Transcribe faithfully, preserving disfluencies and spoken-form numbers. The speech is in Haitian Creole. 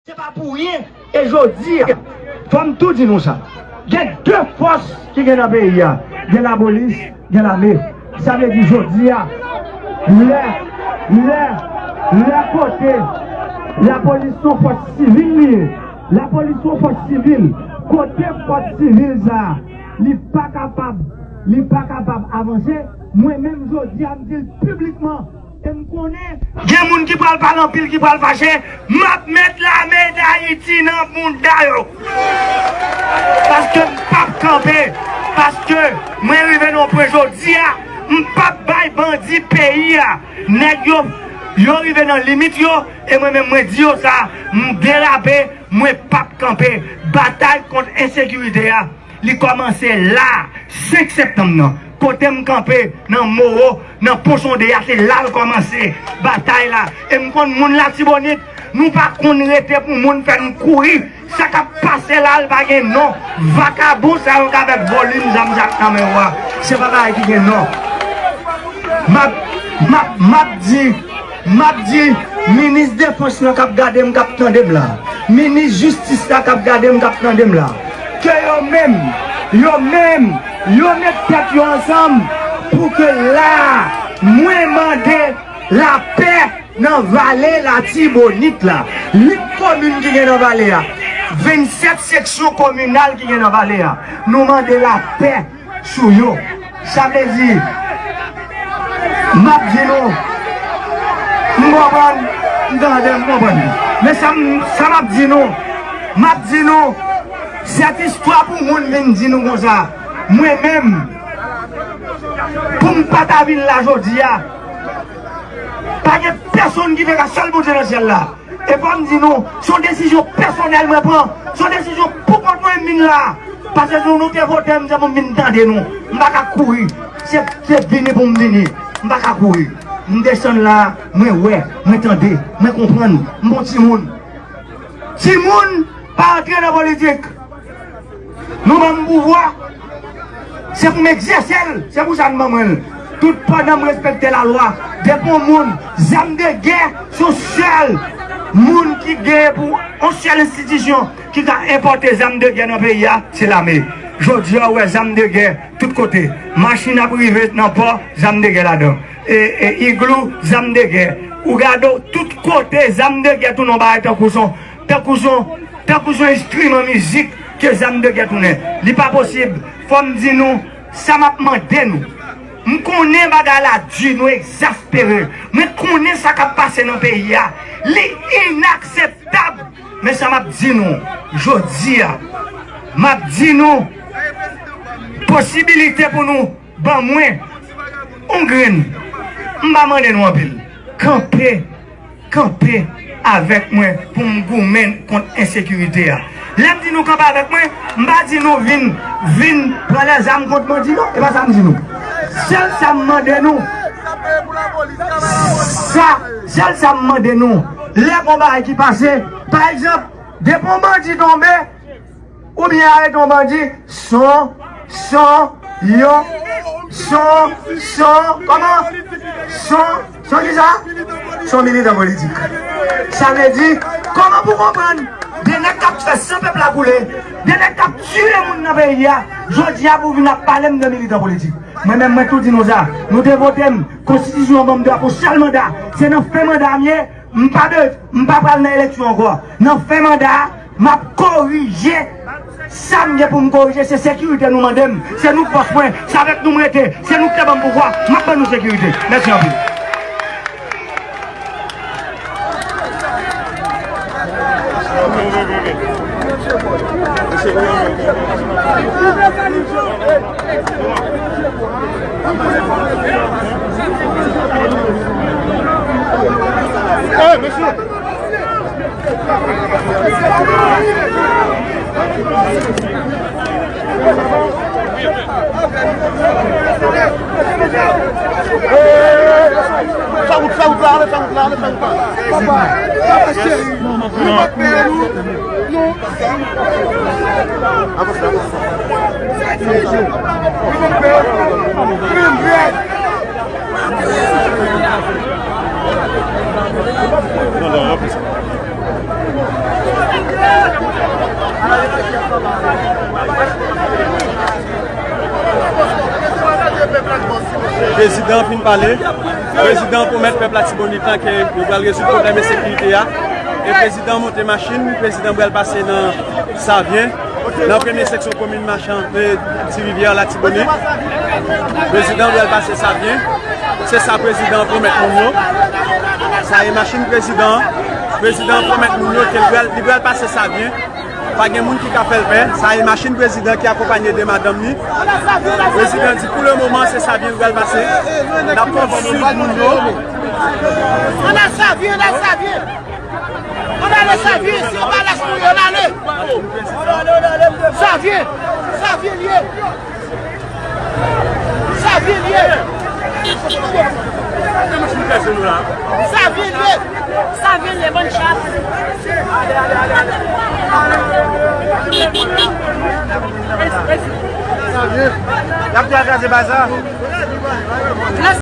Se pa pou ryen, e jodi a, fò m tou di nou sa. Gen de fòs ki gen nan peyi a. Gen lapolis, gen lame. Sa vle di jodi a, lè, lè, lè kote lapolis se yon fòs sivil li ye. Lapolis se yon fòs sivil. Kote fòs sivil sa a, li pa kapab, li pa kapab avanse, mwen menm jodi a, m di l piblikman, e m konnen gen moun ki pral pale anpil, ki pral fache, m ap met lame d Ayiti nan bounda yo. Paske m p ap kanpe. Paske mwen rive nan yon pwen jodi a, m p ap bay bandi peyi a. Nèg yo, yo rive nan limit yo, e mwen menm mwen di yo sa, m derape, mwen p ap kanpe. Batay kont ensekirite a, li kòmanse la, senk septanm nan. Kote m kanpe, nan Moro, nan Pon Sonde a, se la l kòmanse, batay la. E m konn moun Latibonit, nou pa konn rete pou moun fè n kouri. Sa k ap pase la, l pa gen non. Vakabon sa yo k avèk volim zam sa k nan men yo a, se pa bagay ki gen non. M ap, m ap, m ap di, m ap di, minis defans lan k ap gade m, k ap tande m la, minis jistis la k ap gade m, k ap tande m la, ke yo menm, yo menm, yo met tèt yo ansanm pou ke la, mwen mande lapè nan vale Latibonit la. Uit komin ki gen nan vale a, vennsèt seksyon kominal ki gen nan vale a, nou mande lapè sou yo. Sa vle di, m ap di nou, m konprann, m tande, m konprann. Men sa m, sa m ap di nou, m ap di nou, sèt istwa pou moun vin di nou konsa. Mwen menm, pou m pa ta vin la jodi a, pa gen pèsonn ki te ka, sèl Bondye nan syèl la. E fò m di nou, se yon desizyon pèsonèl mwen pran. Se yon desizyon pou kont mwen m vin la. Paske si nou te vote m, se pou m vin tande nou. M pa ka kouri. Se, se vini pou m vini. M pa ka kouri. M desann la, mwen wè, mwen tande, mwen konprann. M bon timoun. Timoun pa antre nan politik. Nou ban m pouvwa, se pou m egzèse l, se pou sa n ban mwen l. Tout pandan m respekte lalwa, depi yon moun, zam de gè, se yon sèl moun ki gen pou yon sèl enstitisyon ki ka enpòte zam de gè nan peyi a, se lame. Jodi a, ou wè zam de gè tout kote. Machin ap rive nan pò, zam de gè ladan. E, e, iglou, zam de gè. Ou gade w, tout kote, zam de gè tounen yon bagay tankou son, tankou son, tankou son enstriman mizik ke zam de gè tounen. Li pa posib. Fò m di nou, sa m ap mande nou. M konnen bagay la di, nou egzaspere. Mwen konnen sa k ap pase nan peyi a. Li inakseptab. Men sa m ap di nou, jodi a, m ap di nou, posibilite pou nou ban mwen yon grenn. M pa mande nou anpil. Kanpe, kanpe avèk mwen pou m goumen kont ensekirite a. Lè m di nou kanpe avèk mwen, m pa di nou vin, vin pran lèzam kont bandi non. E pa sa m di nou. Sèl sa m mande nou, sa, sèl sa m mande nou, lè gon bagay ki pase, pa egzanp, depi yon bandi tonbe, oubyen arete yon bandi, son, son, yon, son, son, kòman? Son, son kisa? Son militan politik. Sa vle di, kòman pou konprann de nèg k ap fè san pèp la koule, de nèg k ap tiye moun nan peyi a, jodi a pou vin ap pale m de militan politik? Mwen menm, mwen tou di nou sa, nou te vote m, konstitisyon an ban m dwa pou sèl manda, se nan fen manda m ye, m pa be-, m pa pral nan eleksyon ankò. Nan fen manda a, m ap korije sa m gen pou m korije. Se sekirite nou mande m. Se nou k bòs mwen. Se avèk nou m rete. Se nou k te ban m pouvwa. M ap ban nou sekirite. Mèsi anpil. Hey, mesye! Fè wout, fè wout la, ale, fè wout la, ale, fè wout la. Papa, papa cheri, nou pa peye nou. Nou. Prezidan fin pale. Prezidan pwomèt pèp Latibonit lan ke yo pral rezoud pwoblèm ensekirite a. E prezidan monte machin, prezidan pral pase nan Savyen, nan premye seksyon komin Machan, e, Ti Rivyè, Latibonit. Prezidan pral pase Savyen. Se sa prezidan pwomèt moun yo. Sa e machin prezidan. Prezidan pwomèt moun yo ke li pral, li pral pase Savyen. Pa gen moun ki ka fè l pè. Sa e machin prezidan ki akonpanye de madanm li. Prezidan di pou le moman se Savyen l pral pase. N ap kontinye moun yo. Ann al Savyen, ann al Savyen. Ann ale Savyen, se yon balans pou yo, ann ale. Savyen, Savyen l ye. Savyen l ye. Savyen l ye. Savyen l ye, bann chat. Savyen. Y ap tou kraze baz la. Nan